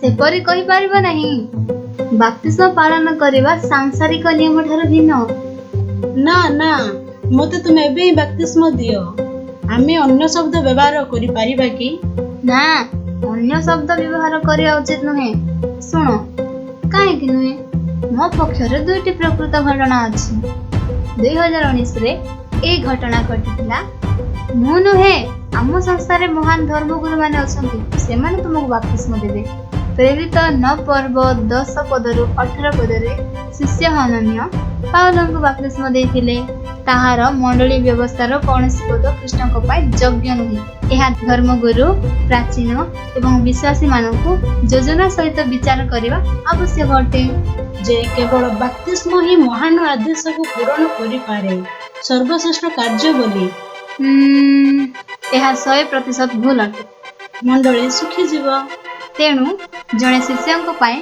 ସେପରି କହିପାରିବ ନାହିଁ। ବାପ୍ତିସ୍ମ ପାଳନ କରିବା ସାଂସାରିକ ନିୟମ ଠାରୁ ଭିନ୍ନ। ନା ନା, ମୋତେ ତୁମେ ଏବେ ହିଁ ବାପ୍ତିସ୍ମ ଦିଅ। ଆମେ ଅନ୍ୟ ଶବ୍ଦ ବ୍ୟବହାର କରିପାରିବା କି? ନା, ଅନ୍ୟ ଶବ୍ଦ ବ୍ୟବହାର କରିବା ଉଚିତ ନୁହେଁ। ଶୁଣ, କାହିଁକି ନୁହେଁ? ମୋ ପକ୍ଷରେ ଦୁଇଟି ପ୍ରକୃତ ଘଟଣା ଅଛି। 2019ରେ ଏଇ ଘଟଣା ଘଟିଥିଲା। ମୁଁ ନୁହେଁ, ଆମ ସଂସ୍ଥାରେ ମହାନ ଧର୍ମଗୁରୁମାନେ ଅଛନ୍ତି, ସେମାନେ ତୁମକୁ ବାପ୍ତିସ୍ମ ଦେବେ। ପ୍ରେରିତ 9 ପର୍ବ 10 ପଦରୁ 18 ପଦରେ ଶିଷ୍ୟ ହନନ୍ୟ ପାଉଲଙ୍କୁ ବାପ୍ତିସ୍ମ ଦେଇଥିଲେ। ତାହାର ମଣ୍ଡଳୀ ବ୍ୟବସ୍ଥାର କୌଣସି ପଦ ଖ୍ରୀଷ୍ଟଙ୍କ ପାଇଁ ଯୋଗ୍ୟ ନୁହେଁ। ଏହା ଧର୍ମଗୁରୁ, ପ୍ରାଚୀନ ଏବଂ ବିଶ୍ୱାସୀମାନଙ୍କୁ ଯୋଜନା ସହିତ ବିଚାର କରିବା ଆବଶ୍ୟକ ଅଟେ। ଯେ କେବଳ ବାପ୍ତିସ୍ମ ହିଁ ମହାନ ଆଦେଶକୁ ପୂରଣ କରିପାରେ, ସର୍ବଶ୍ରେଷ୍ଠ କାର୍ଯ୍ୟ ବୋଲି। ଏହା 100% ଭୁଲ ଅଟେ। ମଣ୍ଡଳୀ ଶୁଖିଯିବ। ତେଣୁ ଜଣେ ଶିଷ୍ୟଙ୍କ ପାଇଁ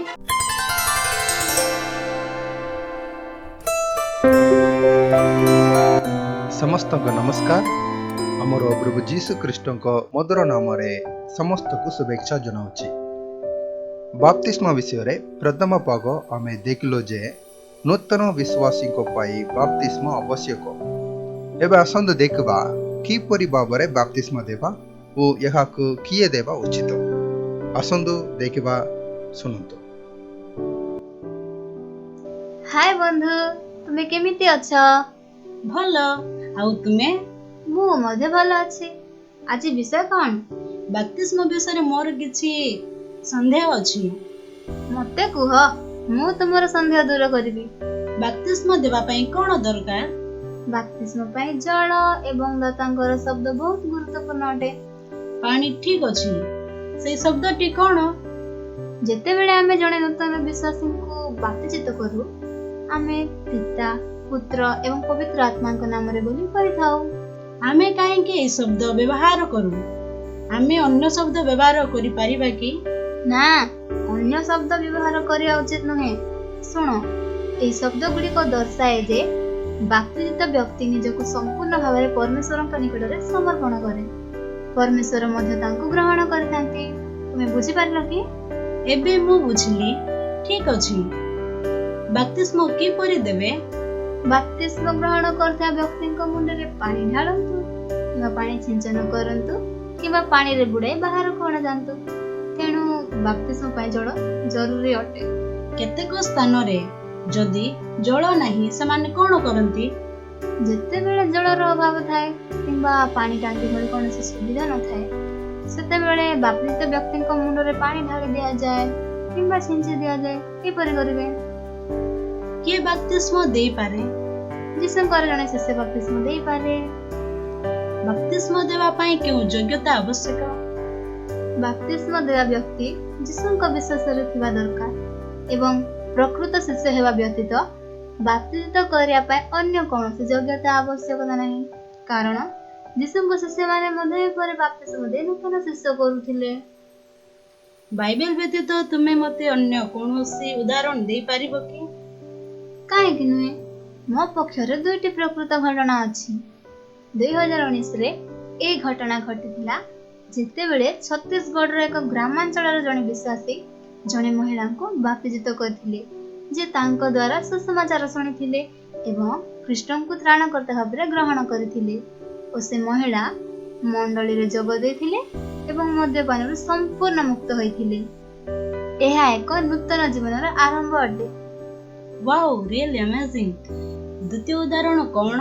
ସମସ୍ତଙ୍କ ନମସ୍କାର। ଆମର ପ୍ରଭୁ ଯୀଶୁ ଖ୍ରୀଷ୍ଟଙ୍କ ମଧୁର ନାମରେ ସମସ୍ତଙ୍କୁ ଶୁଭେଚ୍ଛା ଜଣାଉଛି। ବାପ୍ତିସ୍ମ ବିଷୟରେ ପ୍ରଥମ ଭାଗ ଆମେ ଦେଖିଲୁ ଯେ ନୂତନ ବିଶ୍ୱାସୀଙ୍କ ପାଇଁ ବାପ୍ତିସ୍ମ ଆବଶ୍ୟକ। ଏବେ ଆସନ୍ତୁ ଦେଖିବା କିପରି ଭାବରେ ବାପ୍ତିସ୍ମ ଦେବା ଓ ଏହାକୁ କିଏ ଦେବା ଉଚିତ। ଆସନ୍ତୁ ଦେଖିବା, ଶୁଣନ୍ତୁ। ହାଏ ବନ୍ଧୁ, ତୁମେ କେମିତି ଅଛ? ଭଲ, ଆଉ ତୁମେ? ମୁଁ ମଧ୍ୟ ଭଲ ଅଛି। ଆଜି ବିଷୟ କଣ? ବାପ୍ତିସ୍ମ ବିଷୟରେ ମୋର କିଛି ସନ୍ଦେହ ଅଛି। ମତେ କୁହ, ମୁଁ ତୁମର ସନ୍ଦେହ ଦୂର କରିବି। ବାପ୍ତିସ୍ମ ଦେବା ପାଇଁ କଣ ଦରକାର? ବାପ୍ତିସ୍ମ ପାଇଁ ଜଳ ଏବଂ ଦାତାଙ୍କର ଶବ୍ଦ ବହୁତ ଗୁରୁତ୍ୱପୂର୍ଣ୍ଣ ଅଟେ। ପାଣି ଠିକ ଅଛି, ସେଇ ଶବ୍ଦଟି କଣ? ଯେତେବେଳେ ଆମେ ଜଣେ ନୂତନ ବିଶ୍ୱାସୀଙ୍କୁ ବାପ୍ତିଜିତ କରୁ, ଆମେ ପିତା, ପୁତ୍ର ଏବଂ ପବିତ୍ର ଆତ୍ମାଙ୍କ ନାମରେ ବୋଲି କହିଥାଉ। ଆମେ କାହିଁକି ଏହି ଶବ୍ଦ ବ୍ୟବହାର କରୁ? ଆମେ ଅନ୍ୟ ଶବ୍ଦ ବ୍ୟବହାର କରିପାରିବା କି? ନା, ଅନ୍ୟ ଶବ୍ଦ ବ୍ୟବହାର କରିବା ଉଚିତ ନୁହେଁ। ଶୁଣ, ଏହି ଶବ୍ଦ ଗୁଡ଼ିକ ଦର୍ଶାଏ ଯେ ବାପ୍ତିଜିତ ବ୍ୟକ୍ତି ନିଜକୁ ସମ୍ପୂର୍ଣ୍ଣ ଭାବରେ ପରମେଶ୍ୱରଙ୍କ ନିକଟରେ ସମର୍ପଣ କରେ। ପରମେଶ୍ୱର ମଧ୍ୟ ତାଙ୍କୁ ଗ୍ରହଣ କରିଥାନ୍ତି। ତୁମେ ବୁଝିପାରିଲ କି? ଏବେ ମୁଁ ବୁଝିଲି। ଠିକ ଅଛି, ବାପ୍ତିସ୍ମ କିପରି ଦେବେ? ବାପ୍ତିସ୍ମ ଗ୍ରହଣ କରୁଥିବା ବ୍ୟକ୍ତିଙ୍କ ମୁଣ୍ଡରେ ପାଣି ଢାଳନ୍ତୁ କିମ୍ବା ପାଣି ଛିଞ୍ଚନ କରନ୍ତୁ କିମ୍ବା ପାଣିରେ ବୁଡ଼ାଇ ବାହାରକୁ ଅଣାଯାଆନ୍ତୁ। ତେଣୁ ବାପ୍ତିସ୍ମ ପାଇଁ ଜଳ ଜରୁରୀ ଅଟେ। କେତେକ ସ୍ଥାନରେ ଯଦି ଜଳ ନାହିଁ, ସେମାନେ କଣ କରନ୍ତି? ଯେତେବେଳେ ଜଳର ଅଭାବ ଥାଏ କିମ୍ବା ପାଣି ଟାଙ୍କି ଭଳି କୌଣସି ସୁବିଧା ନଥାଏ, ସେତେବେଳେ ବାପ୍ତିଜିତ ବ୍ୟକ୍ତିଙ୍କ ମୁଣ୍ଡରେ ପାଣି ଢାଳି ଦିଆଯାଏ କିମ୍ବା ଛିଞ୍ଚି ଦିଆଯାଏ। ଏପରି କରିବେ। କିଏ ବାପ୍ତିସ୍ମ ଦେଇପାରେ? ଯୀଶୁଙ୍କର ଜଣେ ଶିଷ୍ୟ ବାପ୍ତିସ୍ମ ଦେଇପାରେ। ବାପ୍ତିସ୍ମ ଦେବା ପାଇଁ କେଉଁ ଯୋଗ୍ୟତା ଆବଶ୍ୟକ? ବାପ୍ତିସ୍ମ ଦେବା ବ୍ୟକ୍ତି ଯୀଶୁଙ୍କ ବିଶ୍ୱାସରେ ଥିବା ଦରକାର ଏବଂ ପ୍ରକୃତ ଶିଷ୍ୟ ହେବା ବ୍ୟତୀତ ବାପ୍ତିଜିତ କରିବା ପାଇଁ ଅନ୍ୟ କୌଣସି ଯୋଗ୍ୟତା ଆବଶ୍ୟକତା ନାହିଁ। କାରଣ ଯୀଶୁଙ୍କ ଶିଷ୍ୟମାନେ ମଧ୍ୟ ଏପରି ବାପ୍ତିସ୍ମ ଦେଇ ନୂତନ ଶିଷ୍ୟ କରୁଥିଲେ। ବାଇବେଲ ବ୍ୟତୀତ ତୁମେ ମୋତେ ଅନ୍ୟ କୌଣସି ଉଦାହରଣ ଦେଇପାରିବ କି? କାହିଁକି ନୁହେଁ? ମୋ ପକ୍ଷରେ ଦୁଇଟି ପ୍ରକୃତ ଘଟଣା ଅଛି। 2019ରେ ଏହି ଘଟଣା ଘଟିଥିଲା, ଯେତେବେଳେ ଛତିଶଗଡ଼ର ଏକ ଗ୍ରାମାଞ୍ଚଳର ଜଣେ ବିଶ୍ୱାସୀ ଜଣେ ମହିଳାଙ୍କୁ ବାପ୍ତିଜିତ କରିଥିଲେ, ଯେ ତାଙ୍କ ଦ୍ୱାରା ସୁସମାଚାର ଶୁଣିଥିଲେ ଏବଂ ଖ୍ରୀଷ୍ଟଙ୍କୁ ତ୍ରାଣକର୍ତ୍ତା ଭାବରେ ଗ୍ରହଣ କରିଥିଲେ ଓ ସେ ମହିଳା ମଣ୍ଡଳୀରେ ଯୋଗ ଦେଇଥିଲେ ଏବଂ ମଦ୍ୟପାନରୁ ସମ୍ପୂର୍ଣ୍ଣ ମୁକ୍ତ ହୋଇଥିଲେ। ଏହା ଏକ ନୂତନ ଜୀବନର ଆରମ୍ଭ ଅଟେ। Wow, really amazing. ଦ୍ୱିତୀୟ ଉଦାହରଣ କଣ?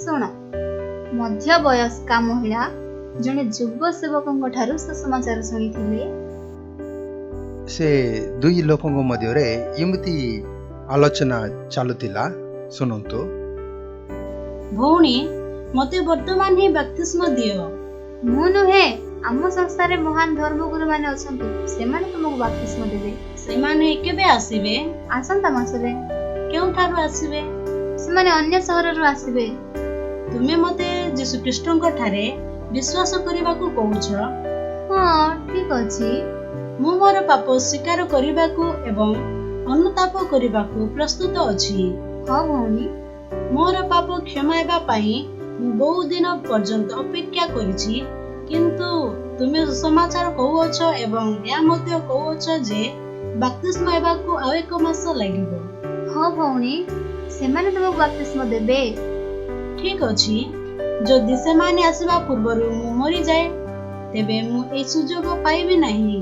ଶୁଣ, ମଧ୍ୟବୟସ୍କା ମହିଳା ଜଣେ ଯୁବ ସେବକଙ୍କ ଠାରୁ ସୁସମାଚାର ଶୁଣିଥିଲେ। ସେ ଦୁଇ ଲୋକଙ୍କ ମଧ୍ୟରେ ଏମିତି ଆଲୋଚନା ଚାଲୁଥିଲା, ଶୁଣନ୍ତୁ। ଭଉଣୀ, ମୋତେ ବର୍ତ୍ତମାନ ହିଁ ବାପ୍ତିସ୍ମ ଦିଅ। ମୁଁ ନୁହେଁ, ଆମ ସଂସ୍ଥାରେ ମହାନ ଧର୍ମଗୁରୁମାନେ ଅଛନ୍ତି, ସେମାନେ ତୁମକୁ ବାପ୍ତିସ୍ମ ଦେବେ। ସେମାନେ କେବେ ଆସିବେ? ଆସନ୍ତା ମାସରେ। କେଉଁଠାରୁ ଆସିବେ? ସେମାନେ ଅନ୍ୟ ସହରରୁ ଆସିବେ। ତୁମେ ମୋତେ ଯୀଶୁଖ୍ରୀଷ୍ଟଙ୍କ ଠାରେ ବିଶ୍ୱାସ କରିବାକୁ କହୁଛ? ହଁ, ଠିକ ଅଛି। ମୁଁ ମୋର ପାପ ସ୍ୱୀକାର କରିବାକୁ ଏବଂ ଅନୁତାପ କରିବାକୁ ପ୍ରସ୍ତୁତ ଅଛି। ହଁ ଭଉଣୀ। ମୋର ପାପ କ୍ଷମା ହେବା ପାଇଁ ମୁଁ ବହୁ ଦିନ ପର୍ଯ୍ୟନ୍ତ ଅପେକ୍ଷା କରିଛି, କିନ୍ତୁ ତୁମେ ସୁସମାଚାର କହୁଅଛ ଏବଂ ଏହା ମଧ୍ୟ କହୁଅଛ ଯେ ବାପ୍ତିସ୍ମ ହେବାକୁ ଆଉ ଏକ ମାସ ଲାଗିବ। ହଁ ଭଉଣୀ, ସେମାନେ ତୁମକୁ ବାପ୍ତିସ୍ମ ଦେବେ। ଠିକ ଅଛି, ଯଦି ସେମାନେ ଆସିବା ପୂର୍ବରୁ ମୁଁ ମରିଯାଏ, ତେବେ ମୁଁ ଏହି ସୁଯୋଗ ପାଇବି ନାହିଁ।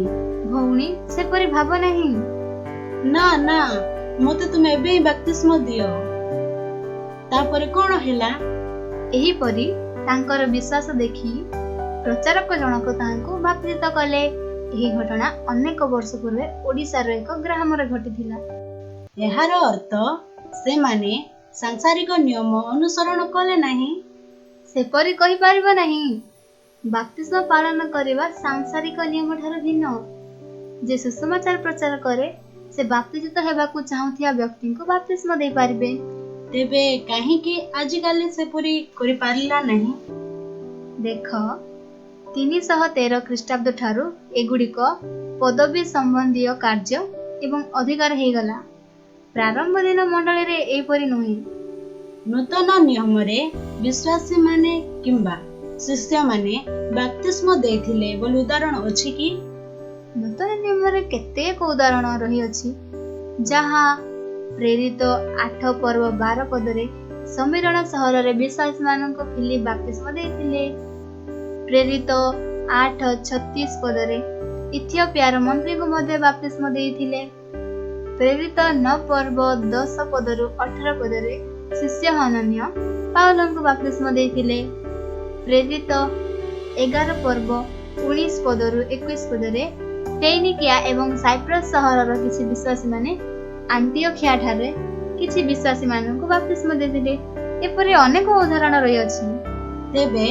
ଭଉଣୀ, ସେପରି ଭାବ ନାହିଁ। ନା ନା, ମୋତେ ତୁମେ ଏବେ ହିଁ ବାପ୍ତିସ୍ମ ଦିଅ। ତାପରେ କଣ ହେଲା? ଏହିପରି ତାଙ୍କର ବିଶ୍ୱାସ ଦେଖି ପ୍ରଚାରକ ଜଣକ ତାହାଙ୍କୁ ବାପ୍ତିଜିତ କଲେ। ଏହି ଘଟଣା ଅନେକ ବର୍ଷ ପୂର୍ବେ ଓଡ଼ିଶାର ଏକ ଗ୍ରାମରେ ଘଟିଥିଲା। ଏହାର ଅର୍ଥ ସେମାନେ ସାଂସାରିକ ନିୟମ ଅନୁସରଣ କଲେ ନାହିଁ? ସେପରି କହିପାରିବ ନାହିଁ। ବାପ୍ତିସ୍ମ ପାଳନ କରିବା ସାଂସାରିକ ନିୟମ ଠାରୁ ଭିନ୍ନ। ଯେ ସୁସମାଚାର ପ୍ରଚାର କରେ, ସେ ବାପ୍ତିଜିତ ହେବାକୁ ଚାହୁଁଥିବା ବ୍ୟକ୍ତିଙ୍କୁ ବାପ୍ତିସ୍ମ ଦେଇପାରିବେ। ତେବେ କାହିଁକି ଆଜିକାଲି ସେପରି କରିପାରିଲା ନାହିଁ? ଦେଖ, 313 ଖ୍ରୀଷ୍ଟାବ୍ଦ ଠାରୁ ଏଗୁଡ଼ିକ ପଦବୀ ସମ୍ବନ୍ଧୀୟ କାର୍ଯ୍ୟ ଏବଂ ଅଧିକାର ହେଇଗଲା। ପ୍ରାରମ୍ଭ ଦିନ ମଣ୍ଡଳୀରେ ଏହିପରି ନୁହେଁ। ନୂତନ ନିୟମରେ ବିଶ୍ୱାସୀମାନେ କିମ୍ବା ଶିଷ୍ୟମାନେ ବାପ୍ତିସ୍ମ ଦେଇଥିଲେ ବୋଲି ଉଦାହରଣ ଅଛି କି? ନୂତନ ନିୟମରେ କେତେକ ଉଦାହରଣ ରହିଅଛି, ଯାହା ପ୍ରେରିତ 8 ପର୍ବ 12 ପଦରେ ସମୀରଣ ସହରରେ ବିଶ୍ୱାସୀମାନଙ୍କୁ ଫିଲିପ ବାପ୍ତିସ୍ମ ଦେଇଥିଲେ। ପ୍ରେରିତ 8:36 ପଦରେ ଇଥିଓପିଆର ମନ୍ତ୍ରୀଙ୍କୁ ମଧ୍ୟ ବାପ୍ତିସ୍ମ ଦେଇଥିଲେ। ପ୍ରେରିତ 9 ପର୍ବ 10 ପଦରୁ 18 ପଦରେ ଶିଷ୍ୟ ହନନ୍ୟ ପାଉଲଙ୍କୁ ବାପ୍ତିସ୍ମ ଦେଇଥିଲେ। ପ୍ରେରିତ 11 ପର୍ବ 19 ପଦରୁ 21 ପଦରେ ଫେନିକିଆ ଏବଂ ସାଇପ୍ରସ୍ ସହରର କିଛି ବିଶ୍ୱାସୀମାନେ ଆଣ୍ଟିଓଖିଆ ଠାରେ କିଛି ବିଶ୍ୱାସୀମାନଙ୍କୁ ବାପ୍ତିସ୍ମ ଦେଇଥିଲେ। ଏପରି ଅନେକ ଉଦାହରଣ ରହିଅଛି। ତେବେ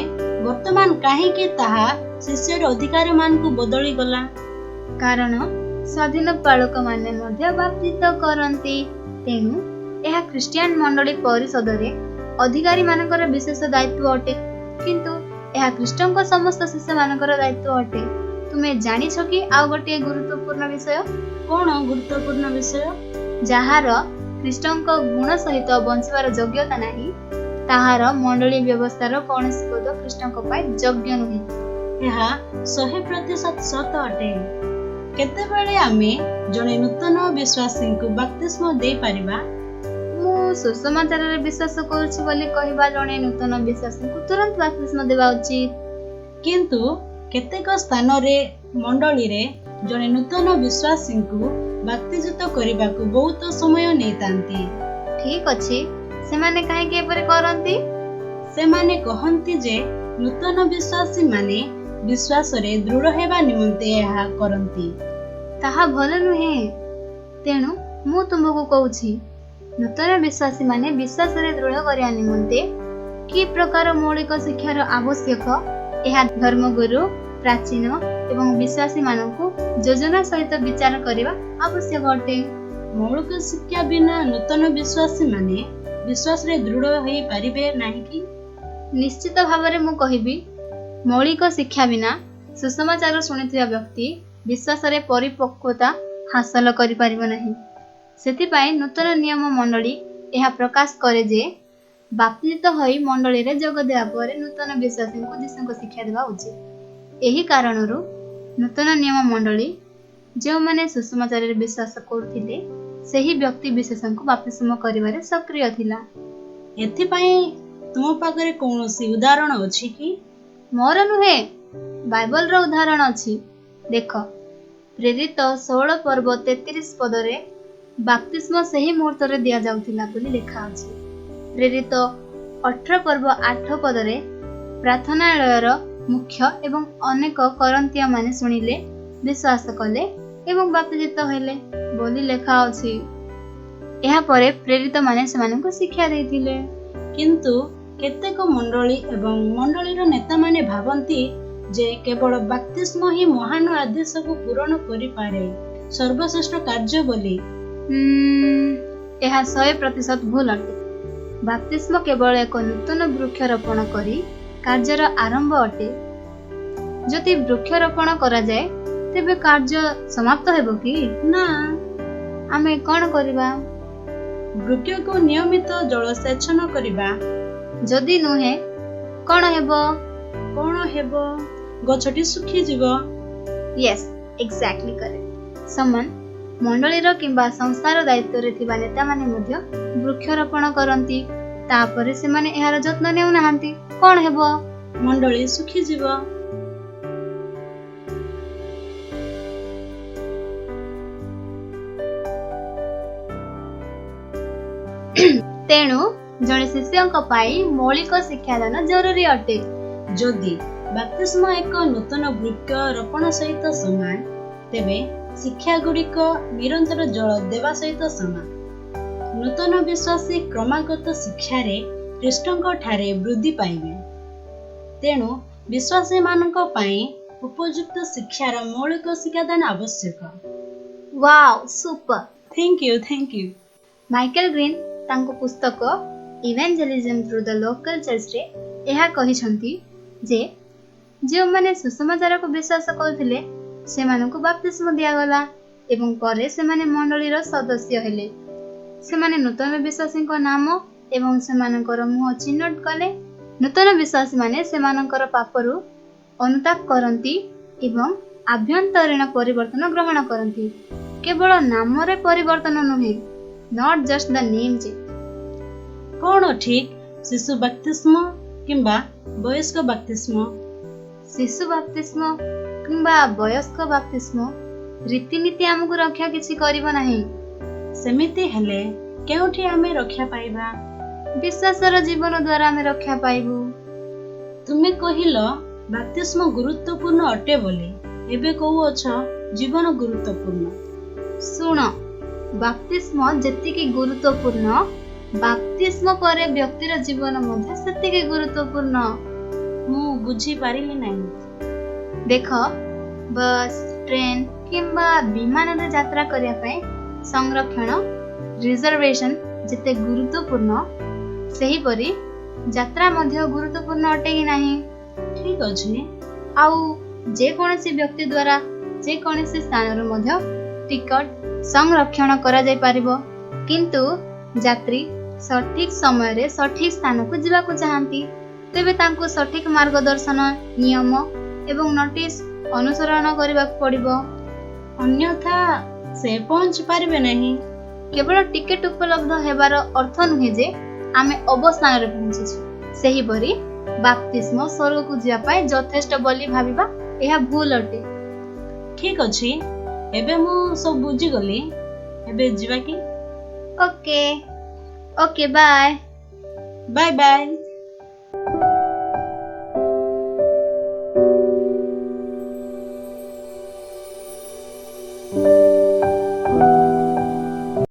ବର୍ତ୍ତମାନ କାହିଁକି ତାହା ଶିଷ୍ୟର ଅଧିକାରମାନଙ୍କୁ ବଦଳିଗଲା? କାରଣ ସ୍ୱାଧୀନ ପାଳକମାନେ ମଧ୍ୟ ବାପ୍ତିଜିତ କରନ୍ତି। ତେଣୁ ଏହା ଖ୍ରୀଷ୍ଟିଆନ ମଣ୍ଡଳୀ ପରିଷଦରେ ଅଧିକାରୀମାନଙ୍କର ବିଶେଷ ଦାୟିତ୍ୱ ଅଟେ, କିନ୍ତୁ ଏହା ଖ୍ରୀଷ୍ଟଙ୍କ ସମସ୍ତ ଶିଷ୍ୟମାନଙ୍କର ଦାୟିତ୍ୱ ଅଟେ। ତୁମେ ଜାଣିଛ କି ଆଉ ଗୋଟିଏ ଗୁରୁତ୍ୱପୂର୍ଣ୍ଣ ବିଷୟ? କଣ ଗୁରୁତ୍ୱପୂର୍ଣ୍ଣ ବିଷୟ? ଯାହାର ଖ୍ରୀଷ୍ଟଙ୍କ ଗୁଣ ସହିତ ବଞ୍ଚିବାର ଯୋଗ୍ୟତା ନାହିଁ, ତାହାର ମଣ୍ଡଳୀ ବ୍ୟବସ୍ଥାର କୌଣସି ପଦ ଖ୍ରୀଷ୍ଟଙ୍କ ପାଇଁ ଯୋଗ୍ୟ ନୁହେଁ। ଏହା 100% ସତ ଅଟେ। କେତେବେଳେ ଆମେ ଜଣେ ନୂତନ ବିଶ୍ୱାସୀଙ୍କୁ ବାପ୍ତିସ୍ମ ଦେଇପାରିବା? ମୁଁ ସୁସମାଚାରରେ ବିଶ୍ୱାସ କରୁଛି ବୋଲି କହିବା ଜଣେ ନୂତନ ବିଶ୍ୱାସୀଙ୍କୁ ତୁରନ୍ତ ବାପ୍ତିସ୍ମ ଦେବା ଉଚିତ। କିନ୍ତୁ କେତେକ ସ୍ଥାନରେ ମଣ୍ଡଳୀରେ ଜଣେ ନୂତନ ବିଶ୍ୱାସୀଙ୍କୁ ବାପ୍ତିଜିତ କରିବାକୁ ବହୁତ ସମୟ ନେଇଥାନ୍ତି। ଠିକ ଅଛି, ସେମାନେ କାହିଁକି ଏପରି କରନ୍ତି? ସେମାନେ କହନ୍ତି ଯେ ନୂତନ ବିଶ୍ୱାସୀମାନେ ବିଶ୍ୱାସରେ ଦୃଢ଼ ହେବା ନିମନ୍ତେ ଏହା କରନ୍ତି। ତାହା ଭଲ ନୁହେଁ। ତେଣୁ ମୁଁ ତୁମକୁ କହୁଛି, ନୂତନ ବିଶ୍ୱାସୀମାନେ ବିଶ୍ୱାସରେ ଦୃଢ଼ କରିବା ନିମନ୍ତେ କି ପ୍ରକାର ମୌଳିକ ଶିକ୍ଷାର ଆବଶ୍ୟକ, ଏହା ଧର୍ମଗୁରୁ, ପ୍ରାଚୀନ ଏବଂ ବିଶ୍ୱାସୀମାନଙ୍କୁ ଯୋଜନା ସହିତ ବିଚାର କରିବା ଆବଶ୍ୟକ ଅଟେ। ମୌଳିକ ଶିକ୍ଷା ବିନା ନୂତନ ବିଶ୍ୱାସୀମାନେ ବିଶ୍ୱାସରେ ଦୃଢ଼ ହୋଇପାରିବେ ନାହିଁ କି? ନିଶ୍ଚିତ ଭାବରେ ମୁଁ କହିବି, ମୌଳିକ ଶିକ୍ଷା ବିନା ସୁସମାଚାର ଶୁଣିଥିବା ବ୍ୟକ୍ତି ବିଶ୍ୱାସରେ ପରିପକ୍ୱତା ହାସଲ କରିପାରିବ ନାହିଁ। ସେଥିପାଇଁ ନୂତନ ନିୟମ ମଣ୍ଡଳୀ ଏହା ପ୍ରକାଶ କରେ ଯେ ବାପ୍ତିଜିତ ହୋଇ ମଣ୍ଡଳୀରେ ଯୋଗ ଦେବା ପରେ ନୂତନ ବିଶ୍ୱାସୀଙ୍କୁ ଯୀଶୁଙ୍କ ଶିକ୍ଷା ଦେବା ଉଚିତ। ଏହି କାରଣରୁ ନୂତନ ନିୟମ ମଣ୍ଡଳୀ ଯେଉଁମାନେ ସୁସମାଚାରରେ ବିଶ୍ୱାସ କରୁଥିଲେ, ସେହି ବ୍ୟକ୍ତି ବିଶେଷଙ୍କୁ ବାପ୍ତିସ୍ମ କରିବାରେ ସକ୍ରିୟ ଥିଲା। ଏଥିପାଇଁ ତୁମ ପାଖରେ କୌଣସି ଉଦାହରଣ ଅଛି କି? ମୋର ନୁହେଁ, ବାଇବଲର ଉଦାହରଣ ଅଛି। ଦେଖ, ପ୍ରେରିତ 16 ପର୍ବ 33 ପଦରେ ବାପ୍ତିସ୍ମ ସେହି ମୁହୂର୍ତ୍ତରେ ଦିଆଯାଉଥିଲା ବୋଲି ଲେଖା ଅଛି। ପ୍ରେରିତ 18 ପର୍ବ 8 ପଦରେ ପ୍ରାର୍ଥନାଳୟର ମୁଖ୍ୟ ଏବଂ ଅନେକ କରନ୍ତୀୟମାନେ ଶୁଣିଲେ, ବିଶ୍ୱାସ କଲେ ଏବଂ ବାପ୍ତିଜିତ ହେଲେ ବୋଲି ଲେଖା ଅଛି। ଏହାପରେ ପ୍ରେରିତମାନେ ସେମାନଙ୍କୁ ଶିକ୍ଷା ଦେଇଥିଲେ। କିନ୍ତୁ କେତେକ ମଣ୍ଡଳୀ ଏବଂ ମଣ୍ଡଳୀର ନେତାମାନେ ଭାବନ୍ତି ଯେ କେବଳ ବାପ୍ତିସ୍ମ ହିଁ ମହାନ ଆଦେଶକୁ ପୂରଣ କରିପାରେ, ସର୍ବଶ୍ରେଷ୍ଠ କାର୍ଯ୍ୟ ବୋଲି। ଏହା 100% ଭୁଲ ଅଟେ। ବାପ୍ତିସ୍ମ କେବଳ ଏକ ନୂତନ ବୃକ୍ଷରୋପଣ କରି କାର୍ଯ୍ୟର ଆରମ୍ଭ ଅଟେ। ଯଦି ବୃକ୍ଷରୋପଣ କରାଯାଏ, ତେବେ କାର୍ଯ୍ୟ ସମାପ୍ତ ହେବ କି? ନା। ଆମେ କଣ କରିବା? ବୃକ୍ଷକୁ ନିୟମିତ ଜଳସେଚନ କରିବା। ଯଦି ନୁହେଁ, କଣ ହେବ? କଣ ହେବ? ଗଛଟି ଶୁଖିଯିବ। Yes, exactly correct. ସମାନ ମଣ୍ଡଳୀର କିମ୍ବା ସଂସ୍ଥାର ଦାୟିତ୍ୱରେ ଥିବା ନେତାମାନେ ମଧ୍ୟ ବୃକ୍ଷରୋପଣ କରନ୍ତି, ତାପରେ ସେମାନେ ଏହାର ଯତ୍ନ ନେଉନାହାନ୍ତି। କ'ଣ ହେବ? ମଣ୍ଡଳୀ ଶୁଖିଯିବ। ତେଣୁ ଜଣେ ଶିଷ୍ୟଙ୍କ ପାଇଁ ମୌଳିକ ଶିକ୍ଷାଦାନ ଜରୁରୀ ଅଟେ। ଯଦି ବାପ୍ତିସ୍ମ ଏକ ନୂତନ ବୃକ୍ଷ ରୋପଣ ସହିତ ସମାନ, ତେବେ ଶିକ୍ଷାଗୁଡ଼ିକ ନିରନ୍ତର ଜଳ ଦେବା ସହିତ ସମାନ। ନୂତନ ବିଶ୍ୱାସୀ କ୍ରମାଗତ ଶିକ୍ଷାରେ ଖ୍ରୀଷ୍ଟଙ୍କ ଠାରେ ବୃଦ୍ଧି ପାଇବେ। ତେଣୁ ବିଶ୍ୱାସୀମାନଙ୍କ ପାଇଁ ଉପଯୁକ୍ତ ଶିକ୍ଷାର ମୌଳିକ ଶିକ୍ଷାଦାନ ଆବଶ୍ୟକ। Wow, super. Thank you, thank you. Michael Green ତାଙ୍କ ପୁସ୍ତକ ଇଭାଞ୍ଜେଲିଜମ୍ ଥ୍ରୁ the local ଚର୍ଚ୍ଚରେ ଏହା କହିଛନ୍ତି ଯେ ଯେଉଁମାନେ ସୁସମାଚାରକୁ ବିଶ୍ୱାସ କରୁଥିଲେ, ସେମାନଙ୍କୁ ବାପ୍ତିସ୍ମ ଦିଆଗଲା ଏବଂ ପରେ ସେମାନେ ମଣ୍ଡଳୀର ସଦସ୍ୟ ହେଲେ। ସେମାନେ ନୂତନ ବିଶ୍ୱାସୀଙ୍କ ନାମ ଏବଂ ସେମାନଙ୍କର ମୁହଁ ଚିହ୍ନଟ କଲେ। ନୂତନ ବିଶ୍ୱାସୀମାନେ ସେମାନଙ୍କର ପାପରୁ ଅନୁତାପ କରନ୍ତି ଏବଂ ଆଭ୍ୟନ୍ତରୀଣ ପରିବର୍ତ୍ତନ ଗ୍ରହଣ କରନ୍ତି, କେବଳ ନାମରେ ପରିବର୍ତ୍ତନ ନୁହେଁ, not just the name change. କ'ଣ ଠିକ୍, ଶିଶୁ ବାପ୍ତିସ୍ମ କିମ୍ବା ବୟସ୍କ ବାପ୍ତିସ୍ମ? ଶିଶୁ ବାପ୍ତିସ୍ମ କିମ୍ବା ବୟସ୍କ ବାପ୍ତିସ୍ମ ରୀତିନୀତି ଆମକୁ ରକ୍ଷା କିଛି କରିବ ନାହିଁ। ସେମିତି ହେଲେ କେଉଁଠି ଆମେ ରକ୍ଷା ପାଇବା? ବିଶ୍ୱାସର ଜୀବନ ଦ୍ୱାରା ଆମେ ରକ୍ଷା ପାଇବୁ। ତୁମେ କହିଲ ବାପ୍ତିସ୍ମ ଗୁରୁତ୍ୱପୂର୍ଣ୍ଣ ଅଟେ ବୋଲି, ଏବେ କହୁଅଛ ଜୀବନ ଗୁରୁତ୍ୱପୂର୍ଣ୍ଣ। ଶୁଣ, ବାପ୍ତିସ୍ମ ଯେତିକି ଗୁରୁତ୍ୱପୂର୍ଣ୍ଣ, ବାପ୍ତିସ୍ମ ପରେ ବ୍ୟକ୍ତିର ଜୀବନ ମଧ୍ୟ ସେତିକି ଗୁରୁତ୍ୱପୂର୍ଣ୍ଣ। ମୁଁ ବୁଝିପାରିଲି ନାହିଁ। ଦେଖ, ବସ୍, ଟ୍ରେନ୍ କିମ୍ବା ବିମାନରେ ଯାତ୍ରା କରିବା ପାଇଁ ସଂରକ୍ଷଣ, ରିଜର୍ଭେସନ ଯେତେ ଗୁରୁତ୍ୱପୂର୍ଣ୍ଣ, ସେହିପରି ଯାତ୍ରା ମଧ୍ୟ ଗୁରୁତ୍ୱପୂର୍ଣ୍ଣ ଅଟେ କି ନାହିଁ? ଠିକ ଅଛି। ଆଉ ଯେକୌଣସି ବ୍ୟକ୍ତି ଦ୍ୱାରା ଯେକୌଣସି ସ୍ଥାନରୁ ମଧ୍ୟ ଟିକଟ ସଂରକ୍ଷଣ କରାଯାଇପାରିବ, କିନ୍ତୁ ଯାତ୍ରୀ ସଠିକ ସମୟରେ ସଠିକ ସ୍ଥାନକୁ ଯିବାକୁ ଚାହାନ୍ତି, ତେବେ ତାଙ୍କୁ ସଠିକ ମାର୍ଗଦର୍ଶନ, ନିୟମ ଏବଂ ନୋଟିସ ଅନୁସରଣ କରିବାକୁ ପଡ଼ିବ। ଅନ୍ୟଥା ସେ ପହଞ୍ଚି ପାରିବେ ନାହିଁ। କେବଳ ଟିକେଟ ଉପଲବ୍ଧ ହେବାର ଅର୍ଥ ନୁହେଁ ଯେ ଆମେ ଅବସ୍ଥାନରେ ପହଞ୍ଚିଛୁ। ସେହିପରି ବାପ୍ତିସ୍ମ ସ୍ୱର୍ଗକୁ ଯିବା ପାଇଁ ଯଥେଷ୍ଟ ବୋଲି ଭାବିବା ଏହା ଭୁଲ ଅଟେ। ଠିକ ଅଛି, ଏବେ ମୁଁ ସବୁ ବୁଝିଗଲି। ଏବେ ଯିବା କି? Okay okay, bye. Bye bye.